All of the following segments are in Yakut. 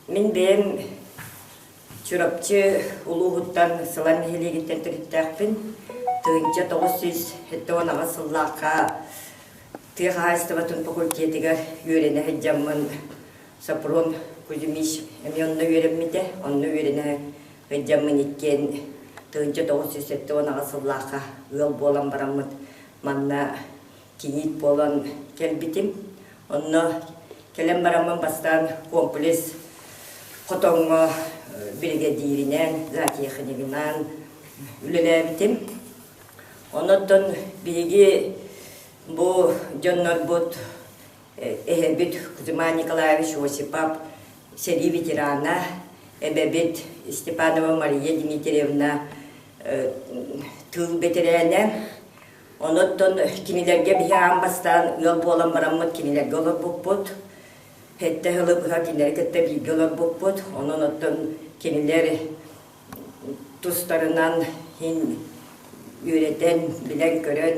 Мин бэйэм Чурапчы улууһуттан Сылан нэһилиэгиттэн төрүттээхпин. 1978 сыллаахха тыа хаһаайыстыбатын факультетыгар үөрэнэ сылдьаммын Сопрон Кузьмич эмиэ онно үөрэммитэ. Онно үөрэнэ сылдьаммын иккиэн 1978 сыллаахха ыал буолан бараммыт манна кийиит буолан кэлбитим. Онно кэлэн бараммын бастаан комплекс хотоҥҥо биригэдьииринэн, зоотехнигынан үлэлээбитим. Онон биһиги бу дьоннорбут эһэбит Кузьма Николаевич Осипов сэрии ветерана, эбэбит Степанова Мария Дмитриевна тыыл бэтэрээнэ, Онуттан кинилэргэ биһи аан бастаан ыал буолан бараммыт кинилэргэ олорбуппут. Сэттэ сылы быһа кинилэри кытта бииргэ олорбуппут. Онон оттон кинилэр тустарынан иһин үөрэтэн, билэн-көрөн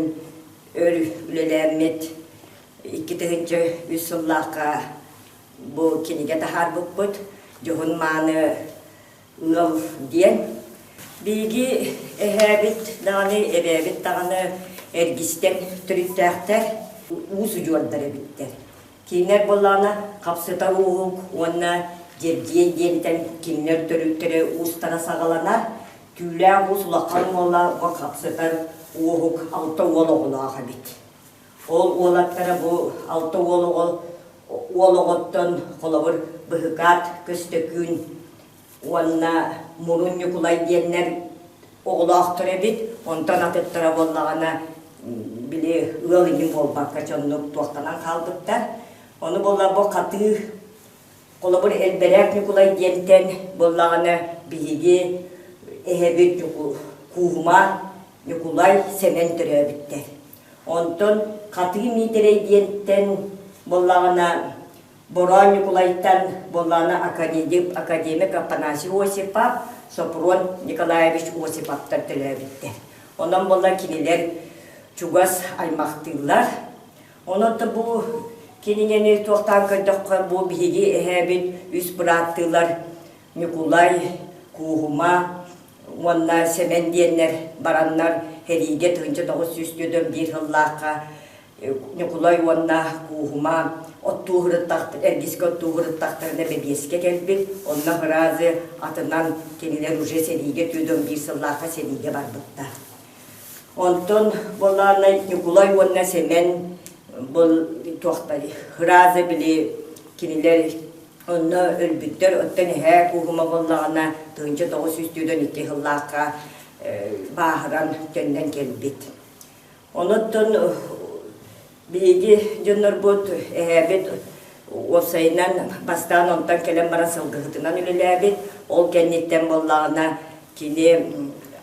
өр үлэлээммит 2003 сыллаахха бу кинигэ таһаарбыппыт. Дьоһун-мааны ыал диэн. Биһиги эһээбит даҕаны, эбээбит даҕаны эргистэн төрүттээхтэр, уус удьуордар эбиттэр. Кинилэр буоллаҕына Хапсытар ууһук уонна Дьэрдиэн диэнтэн кинилэр төрүттэрэ уустара саҕаланар. Түүлээх уус улахан уола бу Хапсытар ууһук алта уол оҕолоох эбит. Ол уолаттара бу алта уол оҕо уол оҕоттон холобур Быһыкаат Көстөкүүн уонна Мурун Ньукулай диэннэр оҕолоохтор эбит. Онтон атыттара буоллаҕына били ыал иһин буолбакка дьоннук туохтанан хаалбыттар. Ону буолла бу хатыы холобур Элбэрээк Ньукулай диэнтэн буоллаҕына биһиги эһэбит Кууһума Ньукулай Сэмэн төрөөбүттэр. Онтон Хатыы Миитэрэй диэнтэн буоллаҕына Бороон Ньукулайтан буоллаҕына академик, академик Афанасий Осипов, Сопрун Николаевич Осиповтар төлөөбүттэр. Онон буолла кинилэр чугас аймахтыыллар. Онон да бу кинигэни туохтаан көрдөххө, бу биһиги эһээбит үс бырааттыылар Ньукулай, Кууһума уонна Сэмэн диэннэр бараннар сэриигэ 1941 сыллаахха Ньукулай уонна Кууһума оттуу эргискэ оттуу сырыттахтарына бэбиэскэ кэлбит. Онно фразы атынан кинилэр уже сэриигэ 41 сыллаахха сэриигэ барбыттар. Онтон буоллаҕына Ньукулай уонна Сэмэн бұл туохтар фразы били кинилэр Онно өлбүттэр, оттон эһээ кууһума буоллаҕына, 1942 сыллаахха бааһыран төннөн кэлбит. Онуттан биһиги дьоннорбут эһээбит уопсайынан бастаан онтон кэлэн баран сылгыһытынан үлэлээбит. Ол кэнниттэн буоллаҕына кини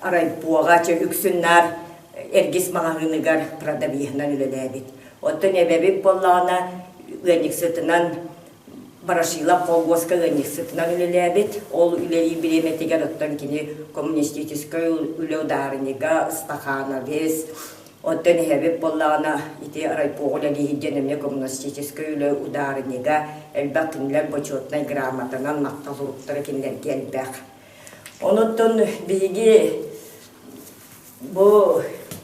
райпоҕа чэ үксүн наар Эргис маҕаһыыныгар продавеһынан үлэлээбит. Оттон эбэбит буоллаҕына ыанньыксытынан Ворошилов холхуоска ыанньыксытынан үлэлээбит. Ол үлэлиир бириэмэтигэр оттон кини коммунистическай үлэ удаарынньыга, стахановец, оттон эһэбит буоллаҕына ити райпоҕа үлэлиир диэн эмиэ коммунистическай үлэ удаарынньыга элбэх кинилэр бочуотунай грамотанан махтал суруктара кинилэргэ элбэх. Онуттан биһиги бу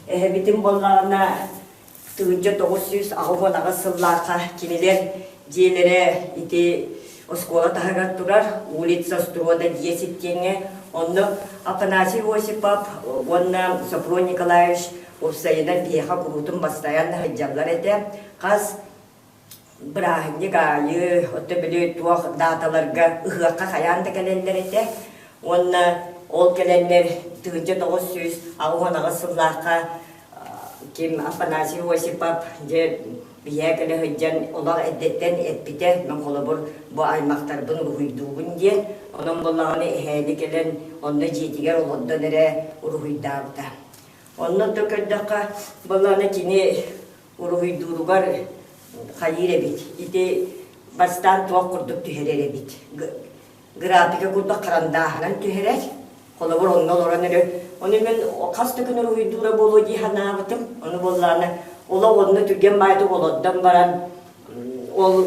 эһэбитин буоллаҕына 1988 сыллаахха кинилэр дьиэлэрэ ити оскуола таһыгар турар улица Строда 10 диэҥҥэ онно Афанасий Осипов уонна Софрон Николаевич уопсайынан биһиэхэ куруутун бастайан сылдьаллар этэ. Хас бырааһынньык аайы, оттон били туох дааталарга ыһыахха хайаан да кэлэллэр этэ. Уонна ол кэлэннэр 1988 сыллаахха ким Афанасий Осипов дьэ биһээ кэлэ сылдьан олох эрдэттэн эппитэ, мин холобур бу аймахтарбын уруһуйдуубун диэн. Онон буоллаҕына эһээни кэлэн онно дьиэтигэр олордон эрэ уруһуйдаабыта. Онно да көрдөххө, буоллаҕына кини уруһуйдууругар хайыыр эбит. Ити бастаан туох курдук түһэрэр эбит. Графика курдук харандааһынан түһэрэр. Холобур, онно олорон эрэ ону мен хас да күн уруһуйдуура буолуо дии санаабытым. Ону буоллаҕына, олох онно түргэн баайдык олордон баран ол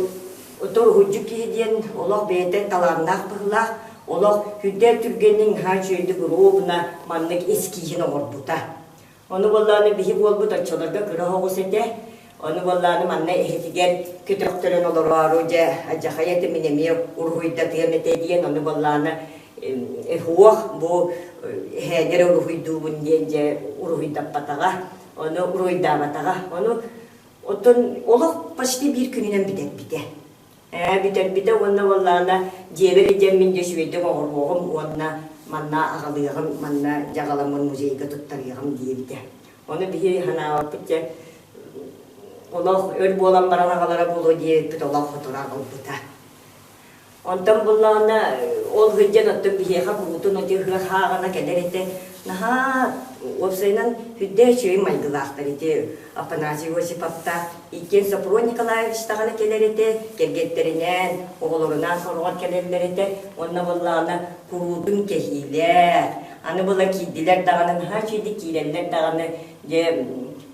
Оттон уһуйдьу киһи диэн олох бэйэтэ талааннаах быһыылаах, олох үрдээх түргэнник наһаа үчүгэйдик ровно маннык эскииһин оҥорбута. Ону буоллаҕына биһи буолбут оччолорго кыра оҕус этэ. Ону буоллаҕына манна эһэтигэр көтөхтөрөн олороору дьэ алдьахай этэ мин эмиэ уруһуйдатыам этэ диэн ону буоллаҕына суох бу эһээгэр уруһуйдуубун диэн дьэ уруһуйдаппатаҕа. Ону уруһуйдаабатаҕа. Ону оттон олох почти биир күнүнэн бүтэрбитэ. Ээ, бүтэрбитэ уонна буоллаҕына дьиэбэр илдьэммин дьэ үчүгэйдик оҥоруоҕум уонна манна аҕалыаҕым, манна дьаҕаламмын музейга туттарыаҕым диэбитэ. Ону биһи санаабаппыт дьэ олох өр буолан баран аҕалара буолуо диэбиппит олох хотура аҕалбыта. Онтон буллаҕына ол сылдьан оттон биһиэхэ куруутун ити ыһыах ааҕына кэлэр этэ. Наһаа уопсайынан сүрдээх үчүгэй майгылаахтар ити Афанасий Осиповтаах. Иккиэн Сопрон Николаевич даҕаны кэлэр этэ, кэргэттэринээн, оҕолорунаан сороҕор кэлэллэр этэ. Уонна буоллаҕына куруутун кэһиилээх. Аны була киирдилэр даҕаны, наһаа үчүгэйдик киирэллэр даҕаны, дьэ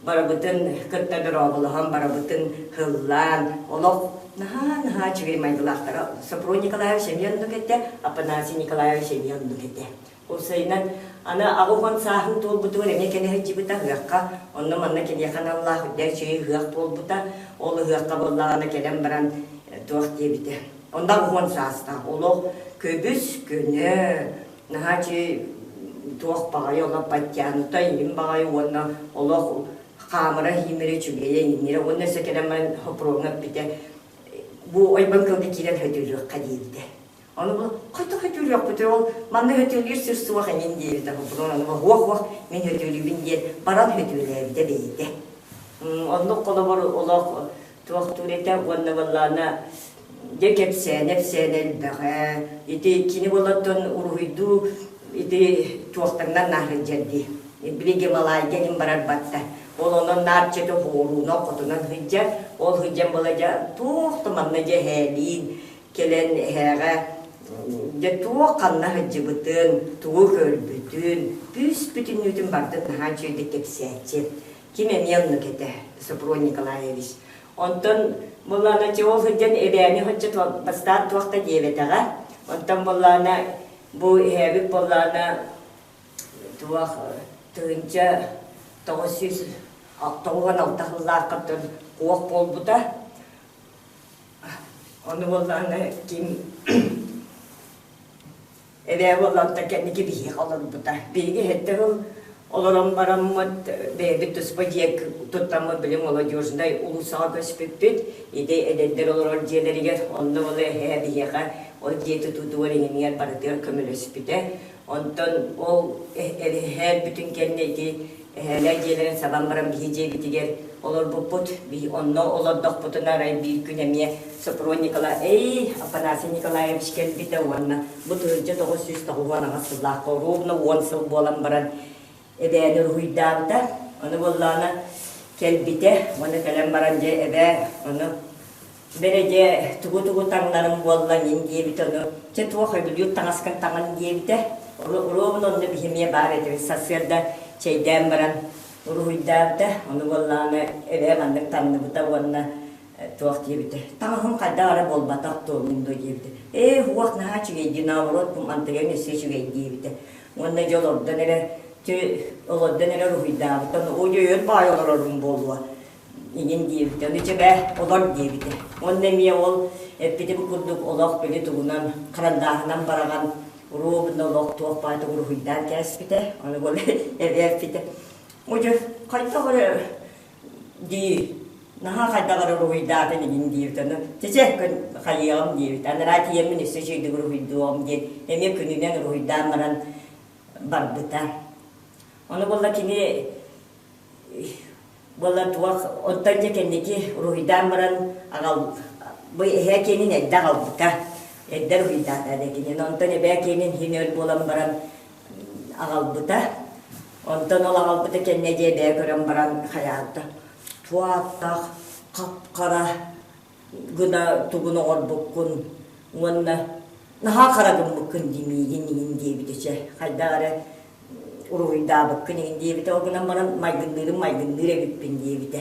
барыбытын кытта дорооболоһон, барыбытын һыллаан, олох Наһаа-наһаа үчүгэй майгылаахтара. Сопрон Николаевич эмиэ оннук этэ, Афанасий Николаевич эмиэ оннук этэ. Уопсайынан, аны 80 сааһын туолбутугар эмиэ кэлэ сылдьыбыта ыһыахха. Онно манна киниэхэ аналлаах үрдэ үчүгэй ыһыах буолбута. Ол ыһыахха буоллаҕына кэлэн баран туох диэбитэ. Онно 80 саастаах олох көбүс көнө, наһаа үчүгэй туох баҕайы олох подтянута иҥин баҕайы уонна олох хаамыра иһиимэрэ үчүгэйэ иҥнирэ уонна өссө кэлэн баран хоппуруоҥҥа эппитэ бу ойбон кылга киирэн хөтүөлүөххэ диэбитэ. Ону бу хайдах хөтүөлүөхпүтүй ол манна хөтүөлүүр сир суох эҥин диэбитэ хоппуруон ону уох уох мин хөтүөлүүбүн диэн баран хөтүөлээбитэ бэйэтэ. Оннук холобур олох туохтуур этэ уонна буоллаҕына дьэ кэпсээнэ-ипсээнэ элбэҕэ. Ити кини буоллаттан уруһуйдуу ити туохтарынан наарыдьар дии. Били Гималайга иһин барар батта. Ол онон наар чөтө хоорууна хотунан сылдьар. Ол сылдьан була дьэ туох да манна дьэ эһээлиин кэлэн эһээҕэ дьэ туох ханна сылдьыбытын, тугу көрбүтүн, бүүс-бүтүннүүтүн бардын наһаа үчүгэйдик кэпсээччи. Ким эмиэ оннук этэ, Сопрон Николаевич. Онтон буоллаҕына дьэ ол сылдьан эбээни соччо бастаан туох да диэбэтэҕэ. Онтон буоллаҕына бу эһээбит буоллаҕына туох 1996 сыллааххыттан куох буолбута. Ону буоллаҕына ким Эбээ буоллаҕыттан кэнники биһиэхэ олорбута. Биһиги сэттэ сыл олорон бараммыт, бэйэбит туспа дьиэ туттаммыт били молодежнай уулуссаҕа көспүппүт. Ити эдэрдэр олорор дьиэлэригэр онно ол эһээ биһиэхэ ол дьиэ тутуутугар иҥинигэр барытыгар көмөлөспүтэ. Онтон ол эһээ бүтүн кэннэ ити эһээлэр дьиэлэрин сабан баран биһи дьиэбитигэр олорбуппут. Онно олордохпутуна арай биир күн эмиэ Сопрон Николай, эй, Афанасий Николаевич кэлбитэ уонна бу 1998 сыллаахха ровно 10 сыл буолан баран эбээни уруһуйдаабыта. Ону буоллаҕына кэлбитэ уонна кэлэн баран дьэ эбээ ону бэрэ дьэ тугу-тугу таҥнарым буолла нин диэбитэ ону чэ туох өбүлүүр таҥаскын таҥын диэбитэ. Ровно онно биһи эмиэ баар этибит сарсыарда чэйдээн баран уруһуйдаабыта. Ону буоллаҕына эбээ маннык таҥныбыта уонна туох диэбитэ таҥаһым хайдах эрэ буолбатах дуо мин дуо диэбитэ ээ уох наһаа үчүгэй дии наоборот мантыгыҥ өссө үчүгэй диэбитэ уонна дьэ олордон эрэ олордон эрэ уруһуйдаабыта оо дьэ өр баай олорорум буолуо иҥин диэбитэ ону чэ бээ олор диэбитэ уонна эмиэ ол эппитим курдук олох били тугунан харандааһынан бараҕан уруобуна олох туох баай уруһуйдаан кээспитэ ону ол эбээ эппитэ оо дьэ хайдах эрэ дии наһаа хайдах эрэ уруһуйдаатын игин диэбит ону чэ хайыаҕым диэбит анараа тиийэммин өссө үчүгэйдик уруһуйдуоҕум диэн эмиэ күнүнэн уруһуйдаан баран барбыта ону буолла кини буолла туох онтон дьэ кэнники уруһуйдаан баран аҕал бу эһээ киэнин эрдэ аҕалбыта эрдэ уруһуйдаата да кинини онтон эбээ киэнин иһин өр буолан баран аҕалбыта Онтон ол аҕалбыта кэннэ дьиэ бэйэ көрөн баран хайаата туааттаах хап-хара гына тугун оҥорбуккун уонна наһаа хара гыммыккын дии миигин иҥин диэбитэ чэ хайдах эрэ уруһуйдаабыккын иҥин диэбитэ ол гынан баран майгынныырын майгынныыр эбиппин диэбитэ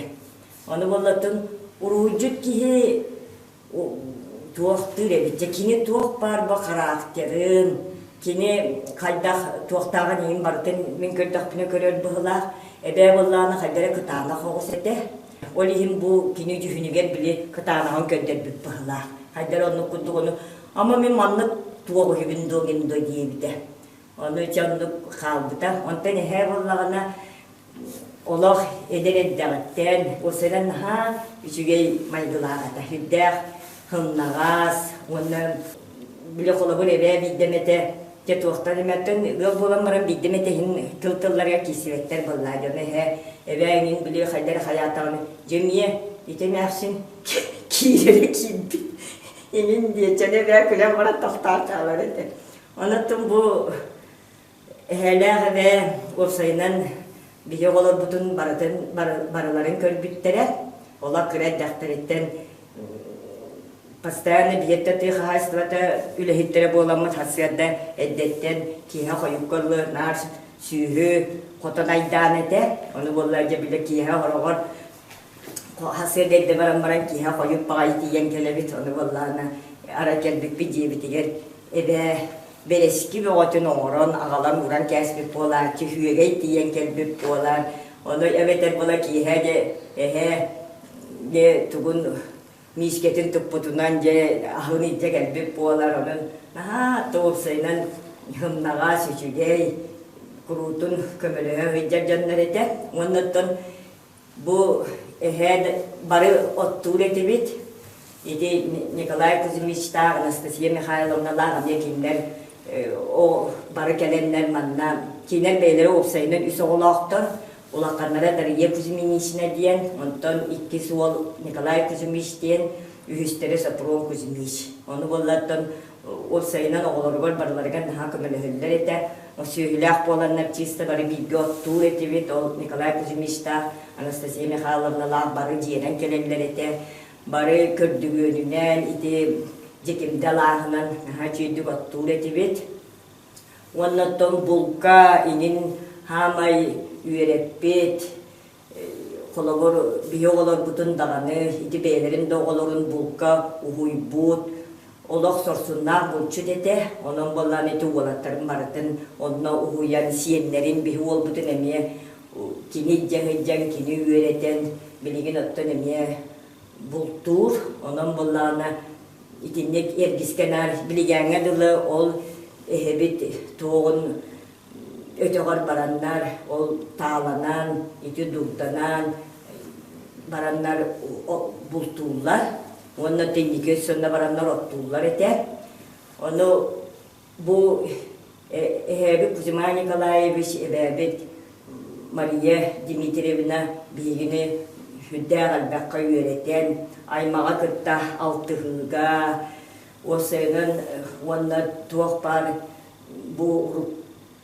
ону буоллатын уруһуйдьут киһи. Туохтуур эбит. Дьэ кини туох баар бу характерын, кини хайдах туохтааҕын иһин барытын мин көрдөхпүнэ көрөр быһыылаах. Эбээ буоллаҕына хайда эрэ кытаанах оҕус этэ. Ол иһин бу кини дьүһүнүгэр били кытаанаҕын көрдөрбүт быһыылаах. Хайда эрэ оннук курдук ону ама мин маннык туох үһүбүн дуо гин дуо диэбитэ. Ону дьэ оннук хаалбыта. Онтон эһээ буоллаҕына олох эдэр эрдэҕиттэн уопсайынан наһаа үчүгэй майгылаах этэ. Сүрдээх сымнаҕас уонна били холобур эбээ биирдэм этэ дьэ туохтан эмэттэн ыал буолан баран биирдэм этэ иһин тыл тылларыгар киирсибэттэр буоллаа дьоно эһээ эбээ иҥин били хайда эрэ хайаатаҕына дьэ эмиэ ити эмээхсин киирэрэ киирбит иҥин диэччэн эбээ күлэн баран тохтоон хаалар этэ. Онон бу эһээлээх эбээ уопсайынан биһи оҕолорбутун барытын барыларын көрбүттэрэ. Олор кыра эрдэхтэриттэн постоянно биһиэттэ тыа хаһаайыстыбата үлэһиттэрэ буоламмыт сарсыарда эрдэттэн киэһэ хойукка дылы наар сүөһү хотон айдаан этэ. Ону буолла дьэ бile киэһэ хороҕор сарсыарда эрдэ баран баран киэһэ хойут баҕайы тиийэн кэлэбит. Ону буоллаҕына арай кэлбиппит дьиэбитигэр эбээ бэрэски бөҕөтүн оҥорон аҕалан ууран кээспит буолааччы, үөгэй тиийэн кэлбит буолар. Ону эбэтэр була киэһэ дьэ эһээ дьэ тугун миискэтин туппутунан дьэ аһын илдьэ кэлбит буолар. Онон наһаа уопсайынан сымнаҕас, үчүгэй, куруутун көмөлөһө сылдьар дьоннор этэ. Уонна оттон Бу эһээ бары оттуур этибит. Ити Николай Кузьмичтаах, Анастасия Михайловналаах эмиэ кинилэр бары кэлэннэр манна кинилэр бэйэлэрэ уопсайынан үс оҕолоохтор. Улаханнара Дария Кузьминична диэн, онтон иккис уол Николай Кузьмич диэн, үһүстэрэ Сопрон Кузьмич. Ону буоллартан уопсайынан оҕолоругар барыларыгар наһаа көмөлөһөллөр этэ. Сүөһүлээх буоланнар чисто бары бииргэ оттуур этибит. Ол Николай Кузьмичтаах, Анастасия Михайловналаах бары дьиэнэн кэлэллэр этэ. Бары көрдүгүөнүнэн, ити Дьикимдэ алааһынан наһаа үчүгэйдик оттуур этибит. Уонна оттон булка иҥин хаамай үөрэппит, Холобур, биһи оҕолорбутун даҕаны, ити бэйэлэрин да оҕолорун булка уһуйбут, олох сорсуннаах булчут этэ. Онон буоллаҕына ити уолаттарын барытын онно уһуйан, сиэннэрин, биһи уолбутун эмиэ кини илдьэ сылдьан, кини үөрэтэн, билигин оттон эмиэ бултуур. Онон буоллаҕына итинник эргискэ наар билигиҥҥэ дылы ол эһэбит туоҕун өтөҕөр бараннар, ол тааланан, ити дугданан бараннар бултууллар уонна тинники сонно бараннар оттууллар этэ. Ону бу эһээбит Кузьма Николаевич, эбээбит Мария Дмитриевна биһигини сүрдээх элбэххэ үөрэтэн, аймаҕа кытта алтыһыыга, уопсайынан уонна туох баар бу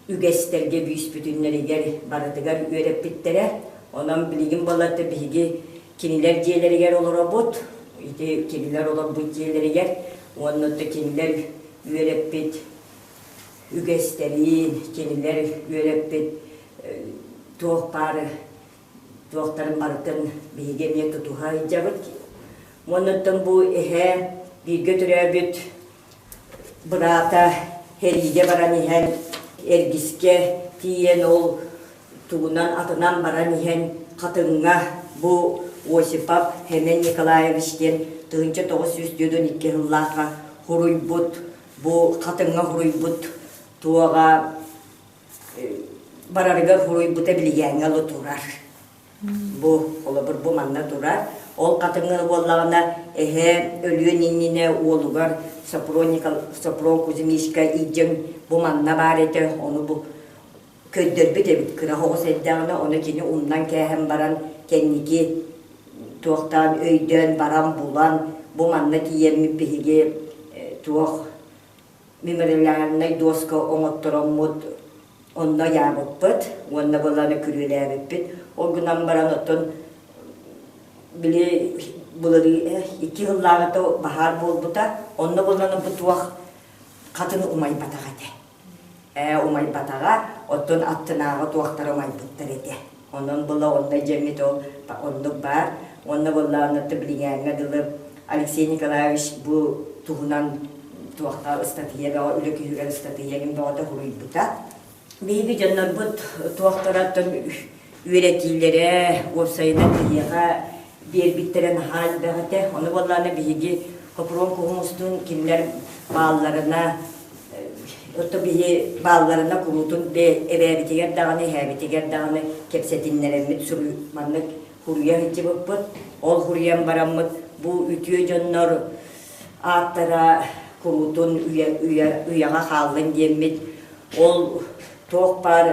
үгэстэргэ бүүс-бүтүннэригэр барытыгар үөрэппиттэрэ. Онон билигин баларда биһиги кинилэр дьиэлэригэр олоробут, ити кинилэр олорбут дьиэлэригэр уонна кинилэр үөрэппит үгэстэрин, кинилэр үөрэппит туох баар туохтарын барытын биһиги эмиэ тутуһа сылдьабыт. Уонна оттон бу эһээ бииргэ төрөөбүт Быраата сэриигэ баран иһэн Эргискэ тиийэн ол тугунан атынан баран иһэн Хатыҥҥа бу Осипов Хэмэн Николаевич диэн 1942 сыллаахха хуруйбут бу Хатыҥҥа хуруйбут туоҕа барарыгар хуруйбута билигээҥҥэ турар. Бу, холобур, бу манна турар. Ол хатыҥы буоллаҕына, эһээ өлүөн иннинэ уолугар Сопрон Кузьмичка илдьэн бу манна баар этэ, ону бу көрдөрбүт эбит кыра оҕус эрдэҕинэ, ону кини умнан кээһэн баран кэнники туохтаан өйдөөн баран булан бу манна тиийэммит биһиги туох мемориальнай доска оҥоттороммут онно ыйаабыппыт уонна быланы күрүөлээбиппит. Ол гынан баран оттон били былырыы икки сыллааҕыта баһаар буолбута. Онно булан бу туох хатын умайбатах этэ. Ээ умайбатаҕа, оттон аттынааҕы туохтара умайбыттар этэ. Онон была онно дьэммит ол оннук баар. Уонна буоллаҕына билиҥээҥҥэ дылы Алексей Николаевич бу туһунан туохха ыстатыйа бөҕө, үлэ күһүгэр ыстатыйа эҥин бөҕөтө суруйбута. Биһиги дьоннорбут туохтараттан үөрэтиилэрэ, уопсайынан биһиэхэ биэрбиттэрэ наһаа элбэх этэ. Ону буоллаҕына биһиги Хопуруон Куһумустуун кинилэр баалларына, ото биһи баалларына куруутун эбээбитигэр даҕаны, эһээбитигэр даҕаны кэпсэтиннэрэммит суруй маннык хуруйа сылдьыбыппыт. Ол хуруйан бараммыт бу үтүө дьоннор ааттара куруутун үйэҕэ хааллын диэммит ол туох баар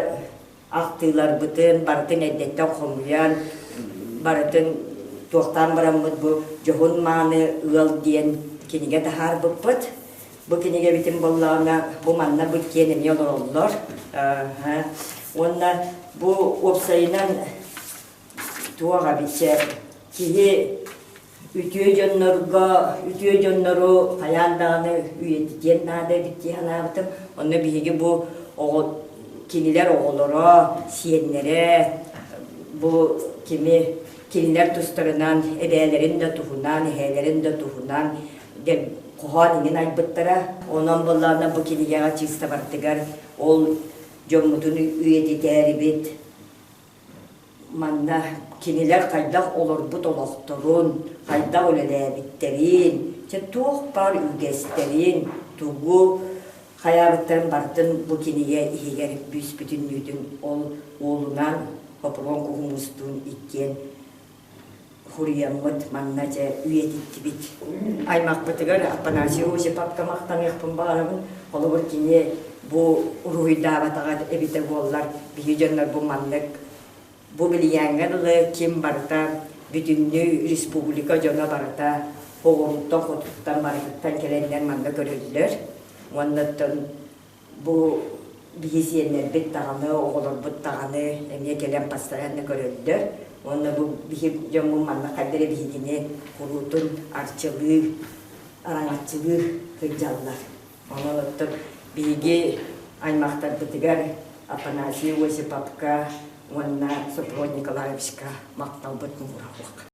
ахтыыларбытын барытын эрдэттэн хомуйан, барытын туохтаан бараммыт бу Дьоһун мааны ыал диэн кинигэ таһаарбыппыт. Бу кинигэбитин буоллаҕына, бу манна бу киэн эмиэ олороллор. Уонна бу уопсайынан туох эбитэ киһи үтүө дьоннорго, үтүө дьоннору хайаан даҕаны үйэтитиэн наада эбит дии санаабытым. Онно биһиги бу оҕо, кинилэр оҕолоро, сиэннэрэ бу кими кинилэр тустарынан эбээлэрин да туһунан, эһээлэрин да туһунан хоһоон иҥин айбыттара. Онон буоллаҕына бу кинигэҕэ чыыстабартыгар ол дьоммутун үйэтитээрибит Манна кинилэр хайдах олорбут олохторун, хайдах үлэлээбиттэрин, чэ туох баар үгэстэрин, тугу хайаабыттарын барытын бу кинигэ иһигэр бүүс-бүтүннүүтүн ол уолунаан Хопуруон Куһумуустуун иккиэн Хуруйаммыт манна дьэ үйэтиттибит. Аймахпытыгар Афанасий Осиповка махтаныахпын баҕарабын. Холобур, кини бу уруһуйдаабатаҕа эбитэ буоллар, биһи дьоннор бу маннык бу билийээҥҥэ дылы ким барыта бүтүннүү республика дьоно барыта оҕуруттан хотуттан барытыттан кэлэннэр манна көрөллөр. Уонна Бу биһи сиэннэрбит даҕаны, оҕолорбут даҕаны эмиэ кэлэн постоянно көрөллөр. Уонна бу биһи дьоммун манна хайда эрэ биһигини куруутун арчылыы, араҥаччылыы сылдьаллар. Онон оттон биһиги аймахтарбытыгар Афанасий Осиповка уонна Сопрон Николаевичка махталбыт муҥура суох.